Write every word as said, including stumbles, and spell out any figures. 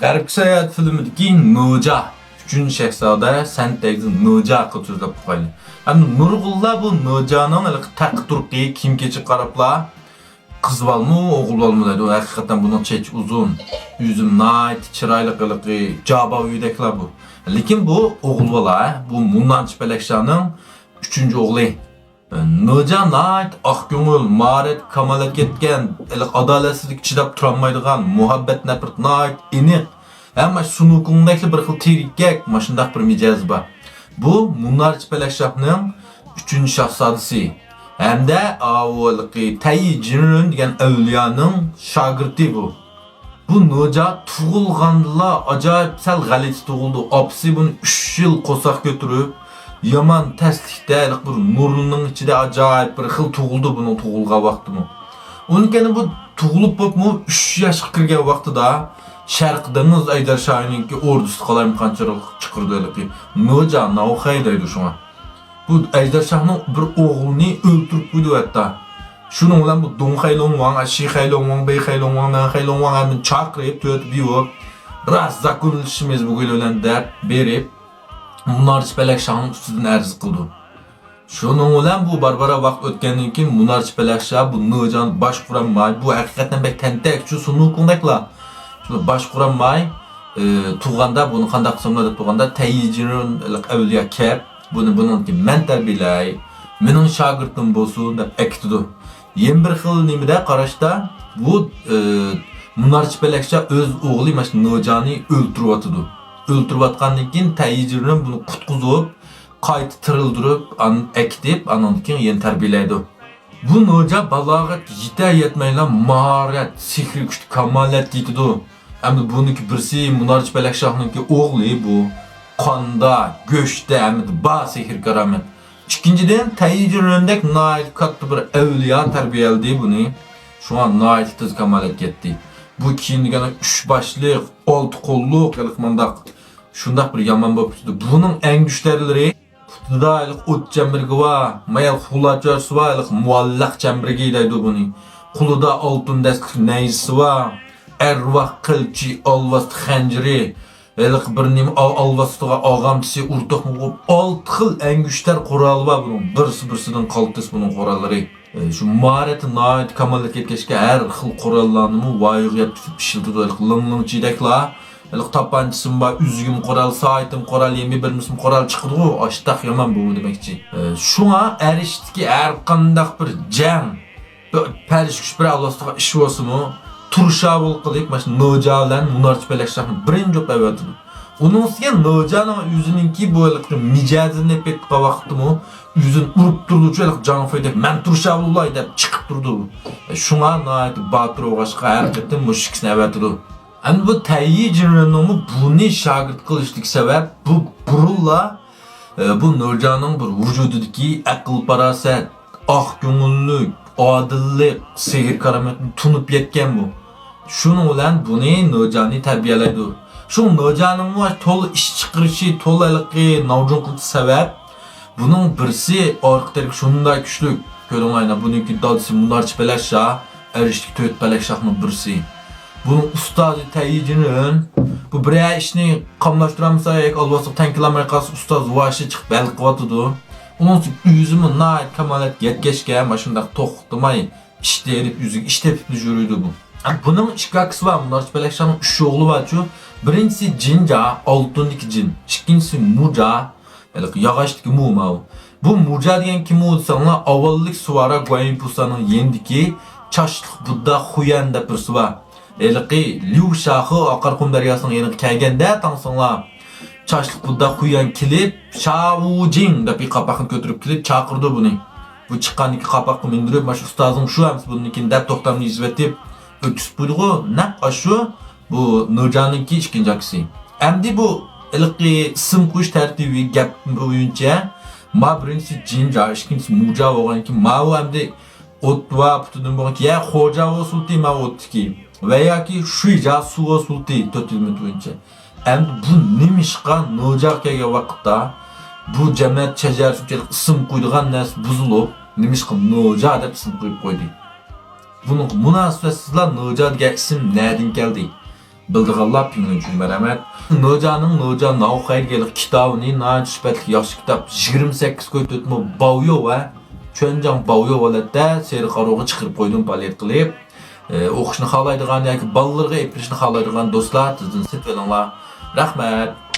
دەربكە ساياھەت فىلىمىدىكى نىنجا، ئۈچىنچى شاھزادە سەن تەيزى نىنجا ھەققىدە سۆزلەپ باقايلى. ئەمدى نۇرغۇنلار بۇ نىنجانىڭ ھېلىقى تەقى-تۇرقى، كىيىم-كېچىكىگە قاراپلا، قىز بالىمۇ، ئوغۇل بالىمۇ دەيدۇ. ھەقىقەتەن بۇنىڭ چېچى ئۇزۇن، ئۆزى ناھايىتى چىرايلىق، ھېلىقى جابا ئۆيدەكلا بۇ. لېكىن بۇ ئوغۇل بالا، بۇ مۇنارچى پەلەكشانىڭ ئۈچىنچى ئوغلى. نىنجا ناھايىتى ئاق كۆڭۈل، ماھارەت كامالەتكە يەتكەن، ھېلىقى ئادالەتسىزلىككە چىداپ تۇرالمايدىغان، مۇھەببەت نەپرىتى ناھايىتى ئېنىق. ھەم سۇنۇكۇڭدەكلا بىر خىل تېرىككەك، مۇشۇنداق بىر مىجەزى بار. بۇ مۇنارچى پەلەكشاھنىڭ ئۈچىنچى شاھزادىسى. ھەمدە ئاۋۇ ھېلىقى تەييى جىنرۈن دېگەن ئەۋلىيانىڭ شاگىرتى بۇ. بۇ نىنجا تۇغۇلغاندىلا ئاجايىپ سەل غەلىتە تۇغۇلدى. ئاپىسى بۇنى ئۈچ يىل قورساق كۆتۈرۈپ، يامان تەسلىكتە، ھېلىقى بىر نۇرنىڭ ئىچىدە ئاجايىپ بىر خىل تۇغۇلدى بۇنىڭ تۇغۇلغان ۋاقتىمۇ. ئۇنىڭ كەينى بۇ تۇغۇلۇپ بولۇپمۇ ئۈچ ياشقا كىرگەن ۋاقتىدا شەرقىي دېڭىز ئەيدەر شاھىنىڭكى ئوردىسىدا قالايمىقانچىلىق چىقىرىدۇ ھېلىقى نىنجا ناۋخەي دەيدۇ شۇڭا. بۇ ئەيدەر شاھنىڭ بىر ئوغلىنى ئۆلتۈرۈپ قويدى ھەتتا. شۇنىڭ بىلەن بۇ دۇڭخەي لوڭۋاڭ، شىخەي لوڭۋاڭ، بېيخەي لوڭۋاڭ، نەنخەي لوڭۋاڭ ھەممىنى چاقىرىپ، تۆتى بىۋۇ، راست زاكونلىشىمىز بۈگۈن بىلەن دەپ بېرىپ، مۇنارچى پەلەكشاھنىڭ ئۈستىدىن ئەرز قىلىدۇ. شۇنىڭ بىلەن بۇ بارا-بارا ۋاقىت ئۆتكەندىن كېيىن مۇنارچى پەلەكشاھ بۇ نىنجانى باشقۇرالماي، بۇ ھەقىقەتەن بەك تەنتەك، شۇ سۇنۇكۇڭدەكلا. شۇ باشقۇرالماي، ئى، تۇغاندا بۇنى قانداق قىلساملا دەپ تۇغاندا، تەييىجىنرۇن ئەۋلىيا كەپ، بۇنى، بۇنىڭكى مەن تەربىيەلەي، مېنىڭ شاگىرتىم بولسۇن دەپ ئەكېتىدۇ. يەنە بىر خىل نېمىدە قاراشتا، بۇ، ئى، مۇنارچى پەلەكشاھ ئۆز ئوغلى مانا شۇ نىنجانى ئۆلتۈرۈۋاتىدۇ. ئۆلتۈرۈۋاتقاندىن كېيىن تەييىجىنرۇن بۇنى قۇتقۇزۇپ، قايتا تىرىلدۈرۈپ، ئاندىن ئەكېتىپ، ئانىڭدىن كېيىن يەنە تەربىيەلەيدۇ. بۇ نىنجا بالاغەتكە يېتەر يەتمەيلا ماھارەت، سېھرىي كۈچكە كامالەتكە يېتىدۇ. ئەمدى بۇنىڭكى بىرسى مۇنارچى پەلەكشاھنىڭكى ئوغلى بۇ. قاندا، گۆشتە، ھەممىدە بار سېھىر كارامەت. ئىككىنچىدىن، تەييىجىنرۈندەك ناھايىتى كاتتا بىر ئەۋلىيا تەربىيەلىدى بۇنى. شۇڭا ناھايىتى تېز كامالەتكە يەتتى. بۇ كېيىن دېگەن ئۈچ باشلىق، ئالتە قوللۇق، ھېلىقى مانداق، شۇنداق بىر يامان بولۇپ كېتىدۇ. بۇنىڭ ئەڭگۈشتەرلىرى پۇتىدا ھېلىقى ئوت چەمبىرىكى بار، مايال خۇلاچارسى بار، ھېلىقى مۇئەللەق چەمبىرىكى دەيدۇ بۇنى. قولىدا ئالتۇن دەستىلىك نەيزىسى بار، ئەرۋاھ قىلىچى، ئالۋاستى خەنجىرى، ھېلىقى بىر نېمە ئال-، ئالۋاستىغا ئاغامچىسى، ئۇرتۇقمۇ بولۇپ، ئالتە خىل ئەڭگۈشتەر قورالى بار بۇنىڭ. بىرسى بىرسىدىن قالتىس بۇنىڭ قوراللىرى. ئى، شۇ ماھارەتتە ناھايىتى كامالەتكە يەتكەچكە، ھەر خىل قوراللارنىمۇ ۋايىغا يەتكۈزۈپ ئىشلىتىدۇ. ھېلىقى لىڭلىڭچىدەكلا، ھېلىقى تاپانچىسىمۇ بار، ئۈزۈكىمۇ قورال، سائىتىمۇ قورال، يەنە بىر نېمىسىمۇ قورال چىقىدىغۇ، ئاشتاق يامان بۇمۇ دېمەكچى. ئى، شۇڭا ئەرشتىكى ھەر قانداق بىر جەڭ، بىر پەرىشتە كۈچ بىر ئالۋاستىغا ئىش بولسىمۇ، تۇرشاۋۇل قىلىپ، مانا شۇ نىنجا بىلەن مۇنارچى پەلەكشاھنى بىرىنچى بولۇپ ئەۋەتىدۇ. ئۇنىڭ ئۈستىگە نىنجانىڭ ئۆزىنىڭكى بۇ ھېلىقى مىجەزىنى پېتىغان ۋاقىتتىمۇ ئۆزىنى ئۇرۇپ تۇرىدۇچۇ، ھېلىقى جاڭ فېيدەك، «مەن تۇرشاۋۇل بولاي» دەپ چىقىپ تۇرىدۇ. شۇڭا ناھايىتى باتۇر بولغاچقا، ھەر قېتىم مۇشۇ ئىككىسىنى ئەۋەتىدۇ. ئەمدى بۇ تەييى جىنرېننىڭمۇ بۇنى شاگىرت قىلىشتىكى سەۋەب، بۇ بۇرۇنلا، ئە، بۇ نىنجانىڭ بىر ۋۇجۇدىدىكى ئەقىل-پاراسەت، ئاق كۆڭۈللۈك، ئادىللىق، سېھىر-كارامەتنى تونۇپ يەتكەن بۇ. شۇنىڭ بىلەن بۇنى نىنجانى تەربىيەلەيدۇ. شۇ نىنجانىڭمۇ تولا ئىش چىقىرىشى، تولا ھېلىقى ناۋجۇن قىلىشى سەۋەب، بۇنىڭ بىرسى ئارقا تىرىكى شۇنداق كۈچلۈك. كۆرۈڭلار، بۇنىڭكى دادىسى مۇنارچى پەلەكشاھ، ئەرشتىكى تۆت پەلەكشاھنىڭ بىرسى. بۇنىڭ ئۇستازى تەييىجىنىن، بۇ بىرەر ئىشنى قاملاشتۇرالمىسا ياكى ئالۋاستىغا تەڭ كېلەلمەي قالسا، ئۇستاز ۋاشى چىقىپ ھەل قىلىۋاتىدۇ. ئۇنىڭ ئۈچۈن ئۆزىمۇ ناھايىتى كامالەتكە يەتكەچكە، مانا شۇنداق توختىماي ئىش تېرىپ، ئۆزىگە ئىش تېپىپلا يۈرىدۇ بۇ. بۇنىڭ ئىككى ئاكىسى بار، مۇنارچى پەلەكشاھنىڭ ئۈچ ئوغلى بارچۇ. بىرىنچىسى جىنجا، ئالتۇندىكى جىن. ئىككىنچىسى مۇجا، ھېلىقى ياغاچتىكى مۇ ماۋۇ. بۇ مۇجا دېگەن كىم ئۇ دېسەڭلار، ئاۋۋاللىق سۇۋارا گۇەنيىن پۇسانىڭ يېنىدىكى چاچلىق بۇددا خۇيەن دەپ بىرسى بار. ھېلىقى ليۇ شاخې ئاقارقۇم دەرياسىنىڭ يېنىغا كەلگەندە تاڭسىڭلار، چاچلىق بۇددا خۇيەن كېلىپ، «شاۋۇجىڭ» دەپ بىر قاپاقنى كۆتۈرۈپ كېلىپ چاقىرىدۇ بۇنى. بۇ چىققاندىكى قاپاققا مىندۈرۈپ، «مانا شۇ ئۇستازىڭ شۇ ئەمىسە بۇندىن كېيىن» دەپ توختامنى يېزىۋېتىپ ئۆتكۈزۈپ قويدىغۇ. نەق ئاشۇ بۇ نىنجانىڭكى ئىككىنچى ئاكىسى. ئەمدى بۇ ھېلىقى ئىسىم قويۇش تەرتىپى گەپ بويىچە، ما بىرىنچىسى جىنجا، ئىككىنچىسى مۇجا بولغاندىن كېيىن، ماۋۇ ئەمدى ئوتوا پۇتىدىن بولغان يا خوجاۋۇ سۇلتى ماۋۇ ئوتتىكى ۋە ياكى شۇيجا سۇۋۇ سۇلتى تۆت ئېلېمېنت بويىچە. ئەمدى بۇ نېمىشقا نىنجاغا كەلگەن ۋاقىتتا بۇ جەمەت شەجەرىسى ئۈچۈن ئىسىم قويىدىغان نەرسە بۇزۇلۇپ، نېمىشقا نىنجا دەپ ئىسىم قويۇپ قويدى؟ بۇنىڭغا مۇناسىۋەتسىزلا نىنجا دېگەن ئىسىم نەدىن كەلدى؟ بىلىدىغانلار پىڭلىن چۈنگە رەھمەت. نوجانىڭ نوجا ناۋخەي دېگەنلىك كىتابىنى ناھايىتى سۈپەتلىك ياخشى كىتاب، يىگىرمە سەككىز كوي تۆت مو باۋيو ۋە چۈەنجاڭ باۋيو ھالەتتە سېرىق ئارۇغا چىقىرىپ قويدۇم پائالىيەت قىلىپ. ئوقۇشنى خالايدىغان ياكى بالىلىرىغا ئېلىپ بېرىشنى خالايدىغان دوستلار تېزدىن سېتىۋېلىڭلار. رەھمەت.